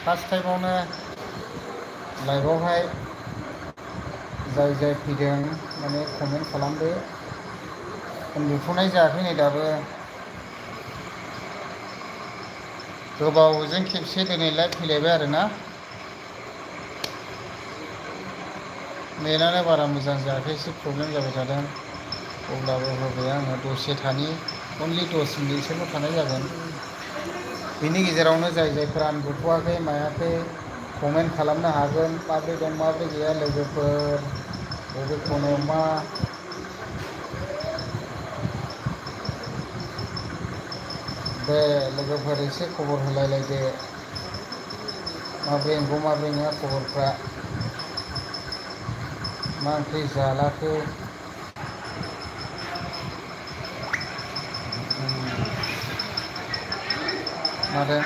first टाइमावनो लाइभआवहाय जाय फैदों माने कमेन्ट खालामदो उन्दुथ'नाय जायाखै नै दाबो गोबावजों खेबसे दिनैलाय फैलायबाय आरोना नेटानो बारा मोजां जायाखै एसे प्रब्लेम जाबाय थादों अब्लाबो होबाय आङो दसे थानि अनलि 10 मिनिटसोल' थानाय जागोन बिनि गेजेरावनो जायफोरा उन्दुथ'वाखै मायाखै कमेन्ट खालामनो हागोन माब्रै दं माब्रै गैया लोगोफोर बबे खनायाव मा दे लोगोफोर एसे खबर होलायलायदो माब्रै नंगौ माब्रै नङा खबरफ्रा मा ओंख्रि जालाखो मादों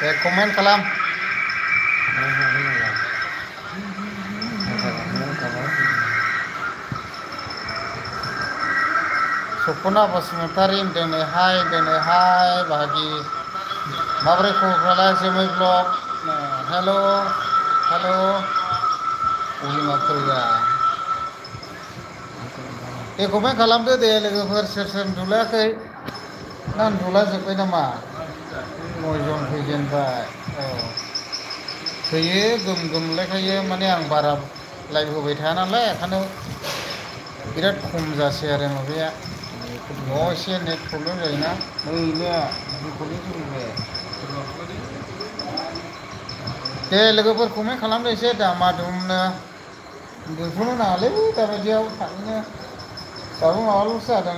दे कमेन्ट खालाम सपना बसुमतारी दिनैहाय बाहागि माबोरै खबरफ्रालाय जोमै ब्लग हेल' अलिमा फैया दे कमेन्ट खालामदो दे लोगोफोर सोर उन्दुलायाखै ना उन्दुलाजोब्बाय नामा 9 जन फैजेनबाय औ फैयो गोमलायखायो माने आं बारा लाइभ होबाय थाया नालाय ओंखायनो बिराद खम जासै आरो माबाया एसे नेट प्रब्लेम जायोना दे लोगोफोर कमेन्ट खालामदो एसे दामा दुमनो उन्दुथ'नो नाङालै दाबायदियाव थाबैनो दाबो माबाल'सो जादों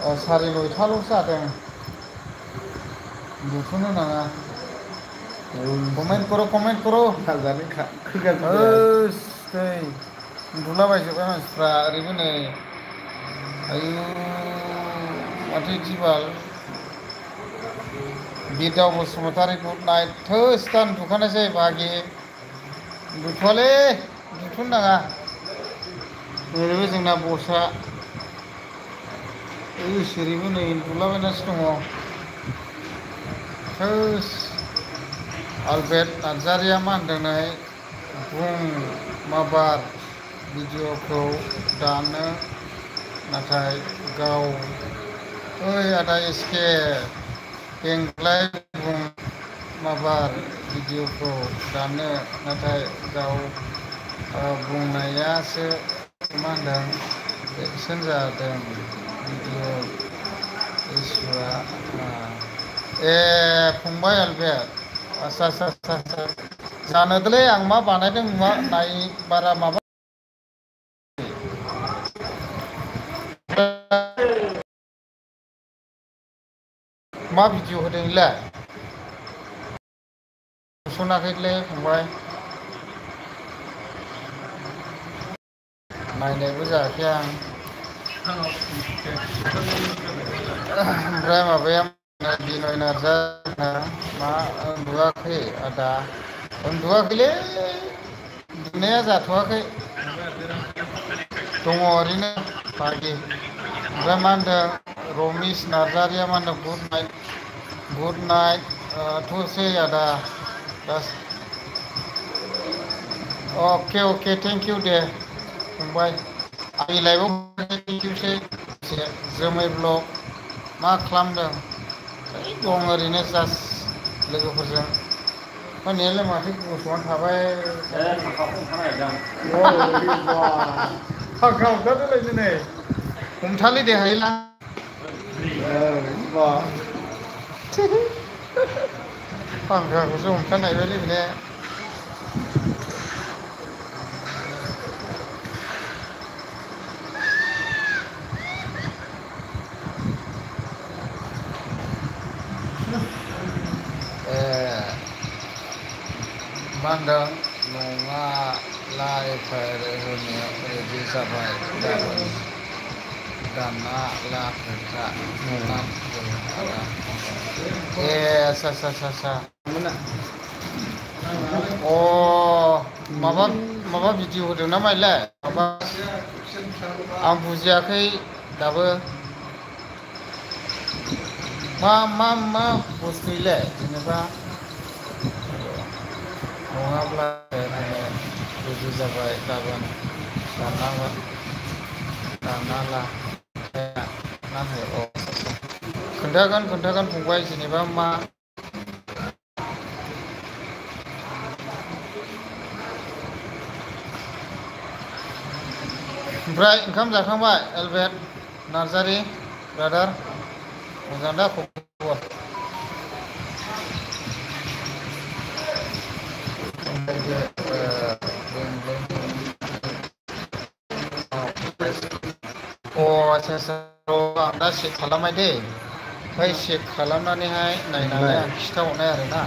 9:30ल'सो जादों उन्दुथ'नो नाङा कमेन्ट करो उन्दुलाबायजोब्बाय मानसिफ्रा ओरैबो नै आयु माथो इदिबाल बिरदाव बसुमतारी गुड नाइट थोस दा उन्दुखानायसै बाहागि उन्दुथ'वालै उन्दुथ'नो नाङा ओरैबो जोंना बसआ ओरैबो नै उन्दुलाबायनासो दङ थोस आलब्रेट नार्जारिया मा होनदों नै बुं माबार भिडिअखौ दानो नाथाय गाव ओइ आदा एसके देंग्लाय बुं माबार भिडिअखौ दानो नाथाय गाव बुंनायासो मा होनदों एक्सन जादों भिडिअ इसुआ ए फंबाय आलब्रेट आच्छा जानोलै आं मा बानायदों मा नाय बारा माबा मा भिडिअ होदों इलाय नुसनाखैलै फंबाय नायनायबो जायाखै आं ओमफ्राय माबाया बिनय नार्जारिया मा उन्दुआखै आदा उन्दुआखैलै उन्दुनाया जाथ'वाखै दङ ओरैनो बाहागि ओमफ्राय मा होनदों रमिस नार्जारिया मा होनदों गुड नाइट थुसै आदा अके थेंक इउ दे फंबाय आंनि लाइभआव थेंकिउसै जोमै ब्लग मा खालामदों दं ओरैनो जास्ट लोगोफोरजों नेलाय माथो गसंनानै थाबाय फांखा हमथादोलायनो नै हमथालै दे हायोला फांखाखौसो हमथानो हायबायलै बेने मा होनदों नङा लाइफार होनो रेडि जाबाय गाबोन दाना लाखोखा ए आच्छा अ माबा भिडिअ होदों ना माइलाय माबा आं बुजियाखै दाबो मा बुस्थुयैलाय जेनेबा नङाब्ला बुजि जाबाय गाबोन दाननांगोन दानना ला मा होनो खोन्थागोन फंबाय जेनेबा मा ओमफ्राय ओंखाम जाखांबाय एलबेट नार्जारि ब्रादार मोजां दा खबर आच्छा आं दा चेक खालामबाय दै ओमफ्राय चेक खालामनानैहाय नायनानै आं खिथाहरनाय आरोना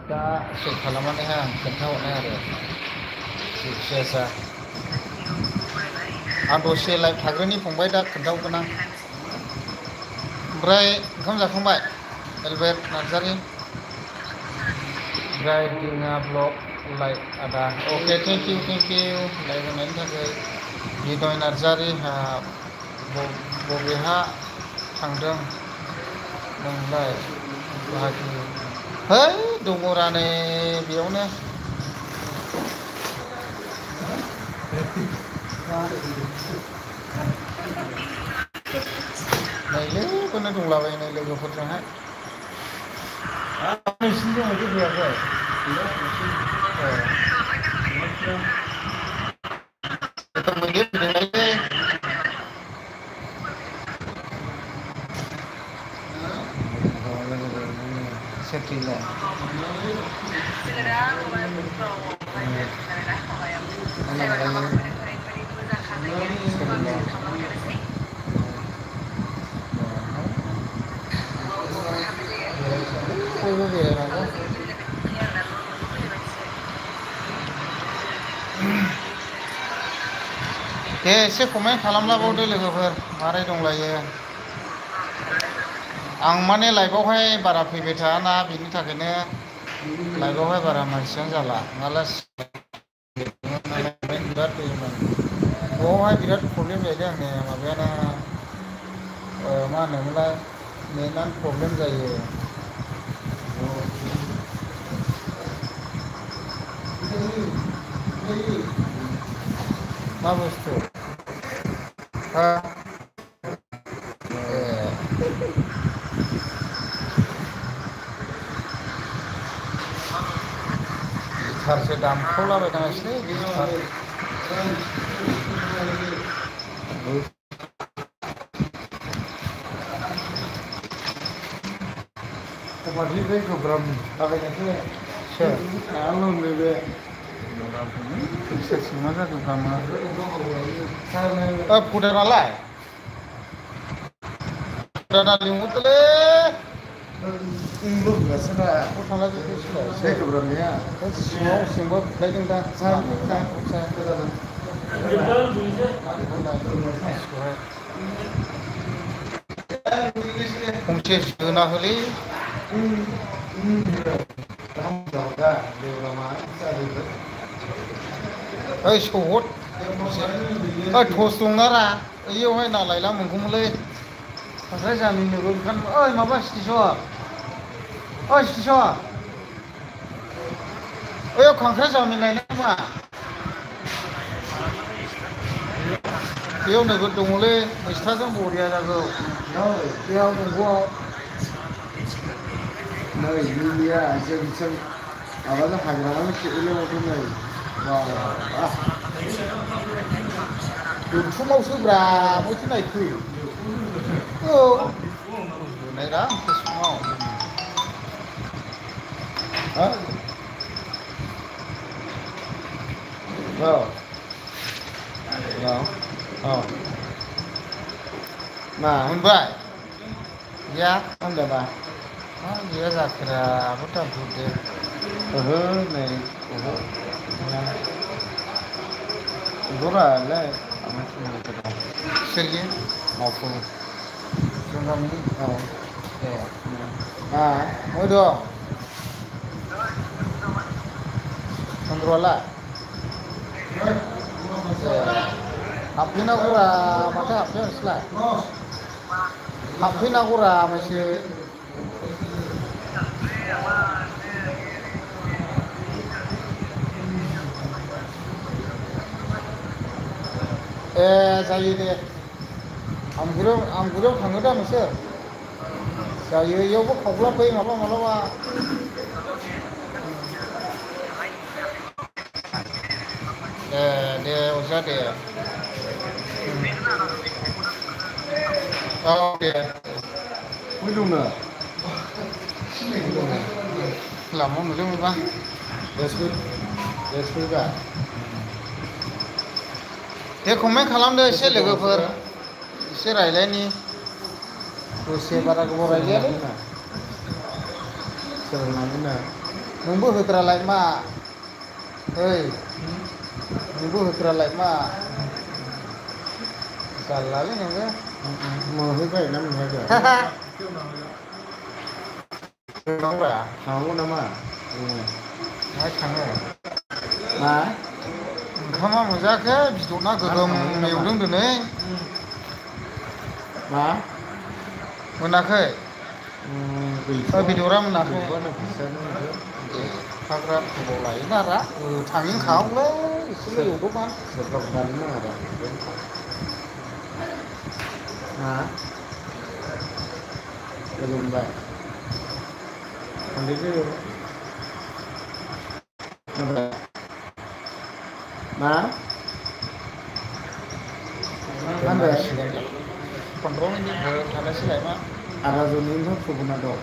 दा चेक खालामनानैहाय आं खोन्थाहरनाय आरो जेखिजाया आं दसे लाइभ थाग्रोनि फंबाय दा खोन्थाहरगोन आं ओमफ्राय ओंखाम जाखांबाय एलबेट नार्जारि ओमफ्राय दिङा ब्लग लाइक आदा अके थेंक इउ लाइक होनायनि थाखाय बिनय नार्जारि बबेहा थांदों नोंलाय बाहागि है दङरा नै बेयावनो नैलै बेखौनो दंलाबायो नै लोगोफोरजोंहाय नोंसिनिजों मोनसे फैयाखै सेफ्टिलाय बयबो बेरायनांगौ दे एसे कमेन्ट खालामलाबावदो लोगोफोर मारै दंलायो आं माने लाइभआवहाय बारा फैबाय थायाना बिनि थाखायनो लाइभआवहाय बारा मानसियानो जाला नङाब्ला बिराद फैयोमोन बेयावहाय बिराद प्रब्लेम जाहैदों आंनि माबायानो मा होनोमोनलाय नेटआनो प्रब्लेम जायो मा बुस्थु गिटारसो दामखावलाबायनांसिलै गिटार कबादिनिफ्राय गोब्राब लागायनायसो सोर आंनो बे सोर मा जादों खामा फुदारालाय फुदारा लिंहरदोलै थांला जोबसै गोब्राबनिया सिङाव बुख्लायदों दा फंसे सोना होलै ओइ सहद टस दंनारा ओइयावहाय ना लायला मोनगौमोनलै खांख्राइ जामिननोबो ओंखाम ओइ माबा स्टेसन ओइ स्टेसन ओइयाव खांख्राइ जामिन लायनाय नामा बेयाव नोगोद दङलै मैस्थाजों बरिया जागौ बेयाव दंग'आव नै गैया जों माबाजों हाग्रामानो खेबैलाय माथो नै दोनथुमावसो ब्रा बयथो नायखो औ नायरा फेसबुकआव औ मा मोनबाय गैया होनदोंबा मा गैया जाखोरा आबो दाबुदो ओहो नै गरालाय सोरगि मावफुं जों गामिनि औ ए बहाय दं चन्द्रआलाय हाबफैनांगौरा माथो हाबफैया नोंसोरलाय हाबफैनांगौरा मानसि ए जायो दे आमगुरियाव थाङो दा नोंसोर जायो इयावबो खावब्ला फै माब्लाबा दे अजा दे औ दे फैदोंना लामायाव नुदों बेबा एसफैगा दे कमेन्ट खालामदो एसे लोगोफोर एसे रायलायनि दसे बारा गोबाव रायलायालै सोलोंनांगोन ना नोंबो होद्रालाय मा ओइ नोंबो होद्रालाय मा जारलालै नोङो मोनहैबाय ना मोनहैयाखै थांगौ नामा माहाय थाङो मा ओंखामा मोनजायाखै बिदना गोगोम एवदों दिनै मा मोनाखै बेदरा मोनाखै गैथ'वा एफाग्राब गोबाव लायोना रा थाङैनो खागौलै एसेल' एवदबनानै सोरबा दानो नाङा मा गोलोमबाय थांदो मा नांसिगोन 15 मिनिट थानायसैलाय मा आराजननिफ्राय फुगुना दं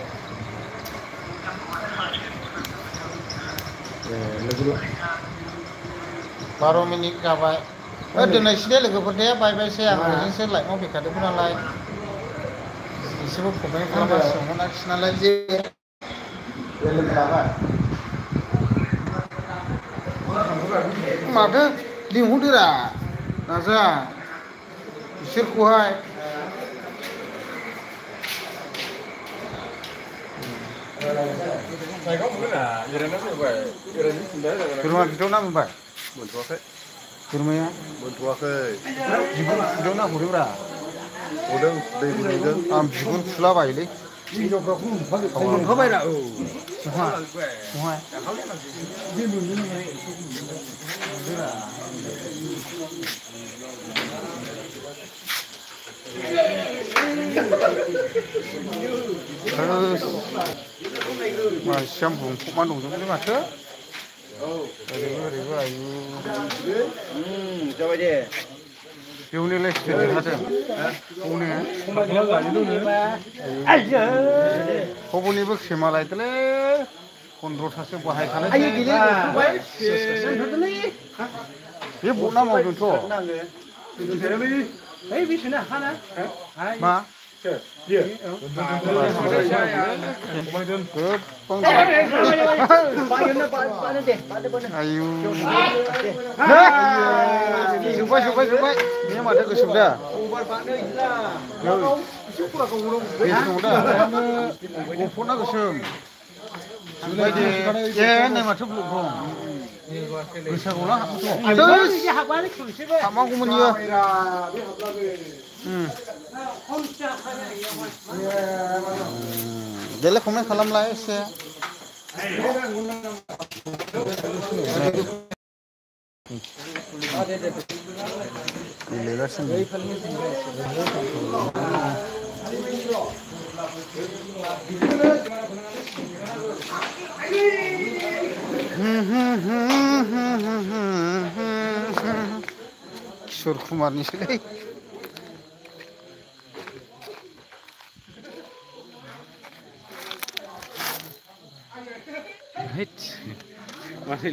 लोगो 12 मिनिट जाबाय दोननोसै दे लोगोफोर दे बाय बायसै आं ओजोंसो लाइफआव फैखादोंमोन नालाय एसेबो प्रब्लेम खालामनांसिगौ मोनाखिसै नालाय जे लोगो लाबाय माथो लिंहरदोरा नाजा बिसोरखौहाय बोरमा बिदना मोनबाय मोनथ'वाखै बोरमाया मोनथ'वाखै बिगुर फुदोंना हरदोंब्रा गदों दै गुदुंजों आं बिगुर फुला बायोलै मोनखाबायरा औ मानसिया बुंफबना दंजोबोलै माथो ओरैबो आयु जाबाय दे बेवनोलाय सोर देरहादों हबनिबो खेमा लायदोलै 15थासो बाहायखानाय बे बना मावदोंथ' मा आयु जोब्बाय बे माथो गोसोम दा गफना गोसोम ए नै माथो ब्लक दं गोसाखौला हाबनांगौमोन इयो देलाय कमेन्ट खालामलाय एसे गेलेगासिनो किशोर कुमारनिसोलै माथो